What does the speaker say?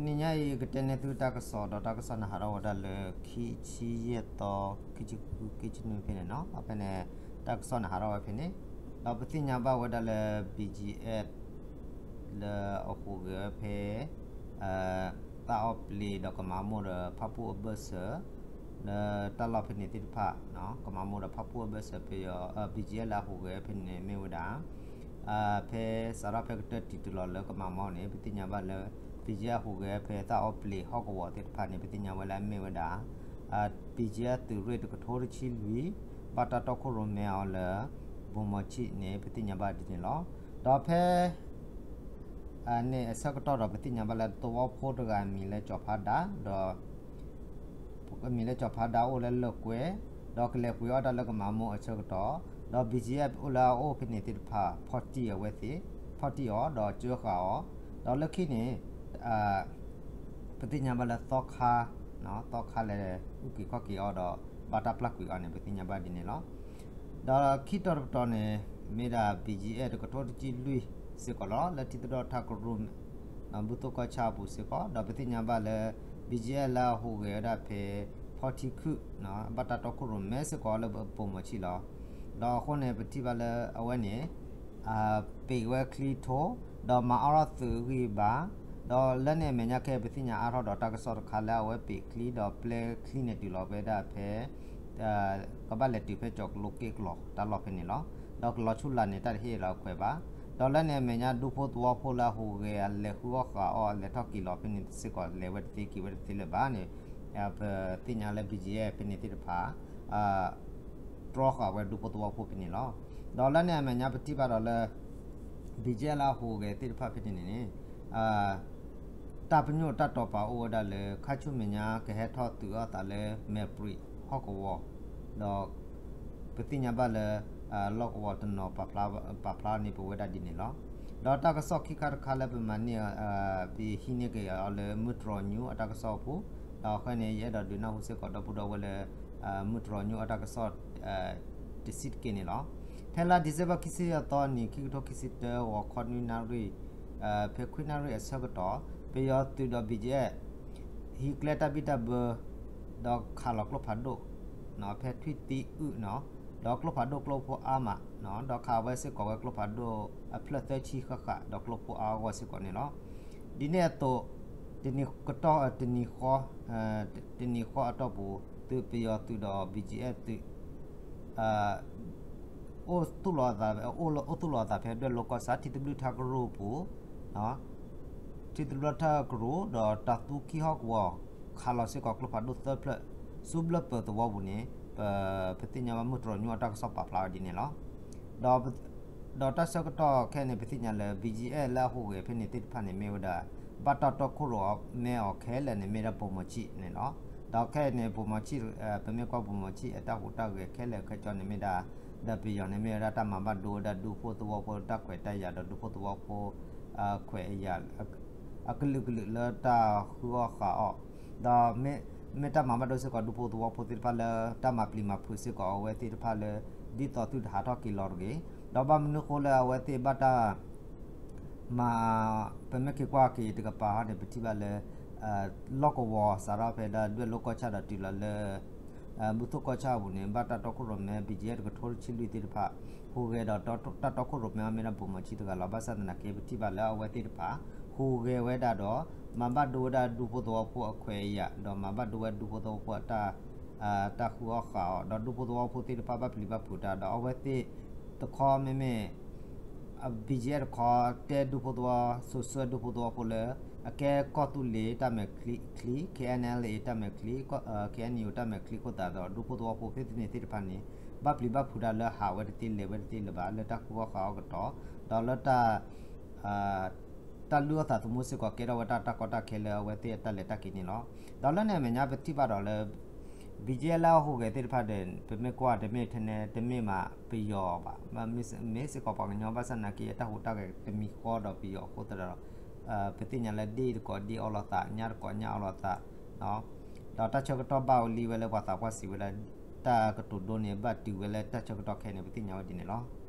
နံၤညါအံၤ ကတဲန့ၢ်သုတၢ်ကစီၣ် ဒီးတၢ်ကစီၣ်န့ၣ်ဟးထီၣ်ဝဲဒၣ်လၢ ခံဆံယဲၢ်သီ ခံဆံဃု ခံဆံနွံဖဲန့ၣ်နီၤ. ဖဲန့ၣ် တၢ်ကစီၣ်န့ၣ်ဟးထီၣ်ဝဲဖဲန့ၣ် ဒီးပသ့ၣ်ညါဘၣ်ဝဲဒၣ်လၢ BGF လၢအဟူးဂဲၤဝဲဖဲ သၣ်အီၣ်ပျ့ၤဒီးကမၤမိၢ်ဒီးဖၣ်ပူၣ်အဘၢၣ်စၢၤ လၢတၢ်လီၢ်ဖဲန့ၣ်သ့ၣ်တဖၣ် ကမၤမိၢ်ဒီးဖၣ်ပူၣ်အဘၢၣ်စၢၤ ပယီၤ BGF လၢအဟူးဂဲၤဖဲန့ၣ်မ့ၢ်ဝဲဒၣ် ဖဲစးထီၣ်ဖဲကတၢၢ်တံၤတုၤလီၤလၢကမၤမိၢ်န့ၣ် ပသ့ၣ်ညါဘၣ်လၢ BGF ဟူးဂဲၤဖဲသၣ်အီၣ်ပျ့ၤဟီၣ်ကဝီၤသ့ၣ်တဖၣ်န့ၣ် ပသ့ၣ်ညါဝဲလၢအမ့ၢ်ဝဲဒၣ် BGF သုးရ့ၣ်တကထိတဆံလွံၢ် ဘၣ်တၢ်တီခိၣ်ရိၣ်မဲအီၤလၢ ဘိၣ်မီၤဆံးန့ၣ် ပသ့ၣ်ညါဘၣ်ဒ်န့ၣ်လီၤ. ဒီးဖဲ န့ၣ်အဆၢကတီၢ်ဒီး ပသ့ၣ်ညါဘၣ်လၢသဝီဖိတဂၤအမံၤလၢကၠီၤဖးဒး ဒီး အမံၤလၢကၠီၤဖးဒးအိၣ်လၢလၢၢ်ကွဲ ဒီးကလဲၤပှ့ၤအီၣ်တၢ်လၢကမၤမိၢ်အဆၢကတီၢ် ဒီး BGF အိၣ်လၢအအိၣ်ဖဲန့ၣ်သ့ၣ်တဖၣ် ဖီၣ်တံၢ်အဝဲသ့ၣ် ဖီၣ်တံၢ်အီၤ ဒီးကၢဃာ်အီၤ ဒီးလၢခံန့ၣ် ပသ့ၣ်ညါဘၣ်လၢသီခါ သီခါလဲၤအုၣ်က့ၤခီၣ်က့ၤအီၤဒီး ဘၣ်တၢ်ပျၢ်ကွံာ်အီၤန့ၣ် ပသ့ၣ်ညါဘၣ်ဒ်န့ၣ်လီၤ. ဒီးခံတီၤတပတီၤန့ၣ် မ့ၢ်ဒၣ် BGF တကထိတဆံလွံၢ်စ့ၢ်ကီးလီၤ လၢထံသဒီၣ်ထၢကရူၢ် ဘူၣ်သိၣ်ကီၢ်ဆၣ်အပူၤစ့ၢ်ကီး ဒီးပသ့ၣ်ညါဘၣ်လၢ BGF လၢအဟူးဂဲၤဝဲဒၣ်ဖဲ ဖီထံခုၣ် ဘၣ်တၢ်တီခိၣ်ရိၣ်မဲစ့ၢ်ကီးလၢဘိၣ်မီၤဆံးလီၤ. ဒီးအဃိန့ၣ် ပထံၣ်ဘၣ်လၢအဝဲန့ၣ် ပ့ၤဝဲချံထိ ဒီးမၤအီၣ်ထီၣ်သုးဂံၢ်ဘါ ဒီးလၢန့ၣ်အမဲာ်ညါခဲအံၤ ပသ့ၣ်ညါအါထီၣ်ဒီးတၢ်ကစီၣ်တခါလၢအဝဲပ့ၤချံ ဒီးပျဲချံန့ၣ်တုၤလီၤဝဲဒၣ်ဖဲ ကဘၣ်လဲၤတုၤဖဲကၠီၤကလိက့ၢ်ကျီၤတၢ်လီၢ်ဖဲန့ၣ်လီၤ. ဒီးကလီၤဆူလာ်န့ၣ် တၢ်တဟ့ၣ်လီၤအခွဲးဘၣ်. ဒီးလၢန့ၣ်အမဲာ်ညါဒူဖိသဝီဖိလၢအဟူးဂဲၤ အလဲၤဃုအီၣ်ဃုအီၣ် အလဲၤထီၣ်က့ၤလီၤဖဲန့ၣ်စ့ၢ်ကီး လဲၤဝဲတသ့က့ၤဝဲတသ့လၢၤဘၣ်န့ၣ် ပသ့ၣ်ညါလၢ BGF ဖဲန့ၣ်သ့ၣ်တဖၣ် တြီဃာ်ဝဲဒူဖိသဝီဖိဖဲန့ၣ်လီၤ. ဒီးလၢန့ၣ်အမဲာ်ညါပထံၣ်ဘၣ်ဒီးလၢ BGF လၢအဟူးဂဲၤသ့ၣ်တဖၣ်ဖဲန့ၣ်န့ၣ် တၢ်ပညိၣ်တၢ်တီၤပာ်အိၣ်ဝဲဒၣ်လၢ ခါဆူမဲာ်ညါကဟဲထီၣ်သုးအီၣ်သးလၢမဲာ်ပြံးဟီၣ်ကဝီၤ ဒီး ပသ့ၣ်ညါဘၣ်လၢ လီၢ်ကဝီၤတနီၤ ပာ်ဖျါန့ၢ်ပဝဲဒၣ်ဒ်န့ၣ်လီၤ. ဒီးတၢ်ကစီၣ်ခံခါတခါလၢပမၤန့ၢ် ပဟံးန့ၢ်က့ၤအီၤလၢမုၢ်တြီၤညူအတၢ်ကစီၣ်အပူၤ ဒီးအဃိန့ၣ် ယအဲၣ်ဒိးဒုးနၢ်ဟူစ့ၢ်ကီးဒီပုၢ်ဒီဝဲၢ်လၢ မုၢ်တြီၤညူအတၢ်ကစီၣ် တဆံးတက့ၢ်န့ၣ်လီၤ. ဖဲလါ December ခံဆံယဲၢ်သီနံၤ ခံကထိခံဆံတၢ ဂီၤခီနွံနၣ်ရံၣ် ဖဲခွံနၣ်ရံၣ်အဆၢကတီၢ် ပယီၤသုးဒီး BGF ဟံးကျဲတၢ်ဘံၣ်တၢ်ဘၢ ဒီးခးလီၤကျိဖးဒိၣ် ဖဲထွံၣ်သံအုၣ်နီၤ ဒီးကျိဖးဒိၣ်ကျိဖိအါမး ဒီးခးဝဲစ့ၢ်ကီးဝဲကျိဖးဒိၣ်အဖျၢၣ်သၢဆံဃၣ်ဃၣ် ဒီးကျိဖိအါဂီၢ်စ့ၢ်ကီးန့ၣ်လီၤ. ဒ်န့ၣ်အသိး တနံၤကတီၢ် တနံၤဃီ တနံၤဃီအတီၢ်ပူၤ သုးပယီၤသုးဒီး BGF သုး အိၣ်သူၣ်လီၤအသး အိၣ်သူၣ်လီၤအသးဖဲဒွဲၣ်လိၤကီၢ်ဆၣ် ထံသဘျုၣ်ထၢကရူၢ်အပူၤ ထံသဘျုၣ်ထၢကရူၢ် ဒီးတၢ်သူခံဟီၣ်ကဝီၤ ခးလီၤစ့ၢ်ကီးကျိဖးဒိၣ်သၢဖျၢၣ် ဆူဘျၢၣ်ပၢၤသဝီပူၤန့ၣ် ပ ပသ့ၣ်ညါဘၣ်မုၢ်တြီၤညူအတၢ်ကစီၣ်ပာ်ဖျါဝဲဒ်န့ၣ်လီၤ. ဒီး ဒီးတၢ်ဆၢကတီၢ်ခဲအံၤန့ၣ် ပသ့ၣ်ညါလၢ BGF လၢအဟူးဂဲၤဖဲန့ၣ်သ့ၣ်တဖၣ်န့ၣ် မ့ၢ်ဝဲဒၣ် ဘၣ်တၢ်တီခိၣ်ရိၣ်မဲအီၤခဲလၢာ်န့ၣ် မ့ၢ်ဒၣ်ဘိၣ်မီၤဆံးန့ၣ်လီၤ. ဒီးခဲအံၤန့ၣ် ဘိၣ်မီၤဆံး ပမ့ၢ်ကွၢ်ဘိၣ်မီၤဆံးအတၢ်ဟူးတၢ်ဂဲၤခဲလၢာ်ခဲဆ့န့ၣ် မ့ၢ်ဒၣ် ဒီးပယီၤန့ၣ် မ့ၢ်ဝဲဒၣ်တၢ်မၤဘၣ်ဒိဝဲဒၣ်ဒူဖိသဝီဖိတၢ်ခွဲးတၢ်ယာ်ဒီးဒူဖိသဝီဖိ ခွဲးအယာ် အကလုာ်ကလုာ်လၢတၢ်ဃုအီၣ်ဃုအီၣ် ဒီး မ့ၢ်တၢ်မၤဘၣ်ဒိစ့ၢ်ကီးဒူဖိသဝီဖိသ့ၣ်တဖၣ်လၢ တၢ်မၤပျံၤမၤဖုးစ့ၢ်ကီးအဝဲသ့ၣ်တဖၣ်လၢ ဒ်သိးသုတဟးထီၣ်က့ၤလီၤတဂ့ၤ. ဒီးဘၣ်မနုၤဃိလၢအဝဲသ့ၣ်ဘၣ်တၢ် မၤ ပမ့ၢ်က့ၤကွၢ်က့ၤတကပၤဟီန့ၣ် ပထံၣ်ဘၣ်လၢ လီၢ်ကဝီၤစးထီၣ်ဖဲဒၣ်ဒွဲၣ်လိၤကီၢ်ဆၣ်ဒီးတုၤလီၤလၢ ဘူၣ်သိၣ်ကီၢ်ဆၣ်အပူၤန့ၣ် ဘၣ်တၢ်တီခိၣ်ရိၣ်မဲ BGF တကထိတဆံလွံၢ်သ့ၣ်တဖၣ် ဟူးဂဲၤဒီးတၢ်တီခိၣ်ရိၣ်မဲအီၤမ့ၢ်ဒၣ်ဘိၣ်မီၤဆံးတဂၤလီၤ. ဘၣ်ဆၣ်သနာ်က့ ပထံၣ်ဘၣ်လၢအဝဲသ့ၣ်တဖၣ် ဟူးဂဲၤဝဲဒၣ်ဒီး မၤဘၣ်ဒိဝဲဒၣ်ဒူဖိသဝီဖိအခွဲးအယာ် ဒီးမၤဘၣ်ဒိဝဲဒူဖိသဝီဖိအတၢ် တၢ်ဃုအီၣ်ဃုအီၣ် ဒီးဒူဖိသဝီဖိသ့ၣ်တဖၣ်ဘၣ်ပျံၤဘၣ်ဖုးတၢ် ဒီးအဝဲသ့ၣ်တခီမ့မ့ၢ် BGF တခီ တဲဒူဖိသဝီ စိာ်ဆှၢဒူဖိသဝီဖိလၢ အကဲကီၢ်သူလ့ၤတၢ်မဲာ်ချံ KNLA တၢ်မဲာ်ချံ KNU တၢ်မဲာ်ချံအဃိသတးဒီး ဒူဖိသဝီဖိဖဲန့ၣ်သ့ၣ်တဖၣ်န့ၣ် ဘၣ်ပျံၤဘၣ်ဖုးတၢ်လၢဟးဝဲတသ့လဲၤဝဲတသ့လၢၤဘၣ် လၢတၢ်ဃုအီၣ်ဃုအီၣ်အကတီၢ် ဒီးလၢတၢ် တၢ်လုၢ်အီၣ်သးသမူစ့ၢ်ကီး ကဲထီၣ်ဝဲဒၣ်တၢ်ကီတၢ်ခဲလၢအဝဲသ့ၣ်အတၢ်လဲၤတၢ်က့ၤန့ၣ်လီၤ. ဒီးလၢန့ၣ်အမဲာ်ညါပထံၣ်ဘၣ်ဒီးလၢ BGF လၢအဟူးဂဲၤသ့ၣ်တဖၣ်ဒီး ပမ့ၢ်ကွၢ်တမ့ၢ်ထဲန့ၣ် တမ့ၢ်မးပယီၤဘၣ်, မ့ၢ်စ့ၢ်ကီးပှၤကညီဘၣ်ဆၣ်သနာ်က့ အတၢ်ဟူးတၢ်ဂဲၤတမံၤဃီဒီးပယီၤအဃိသတးဒီး ပသ့ၣ်ညါလၢဒ့ၣ်တကိးဒ့ၣ်အီၣ်လိာ်သး ညၣ်တကိးညၣ်အီၣ်လိာ်သး ဒီးတၢ်ဆၢကတီၢ်ဘၣ်ဝဲလံဝဲလၢပှၤသးပှၢ်စံးဝဲဒၣ် တၢ်ကတိၤဒိန့ၣ် ဘၣ်တုၤဝဲလၢတၢ်ဆၢကတီၢ်ခဲအံၤန့ၣ် ပသ့ၣ်ညါဝဲဒ်န့ၣ်လီၤ.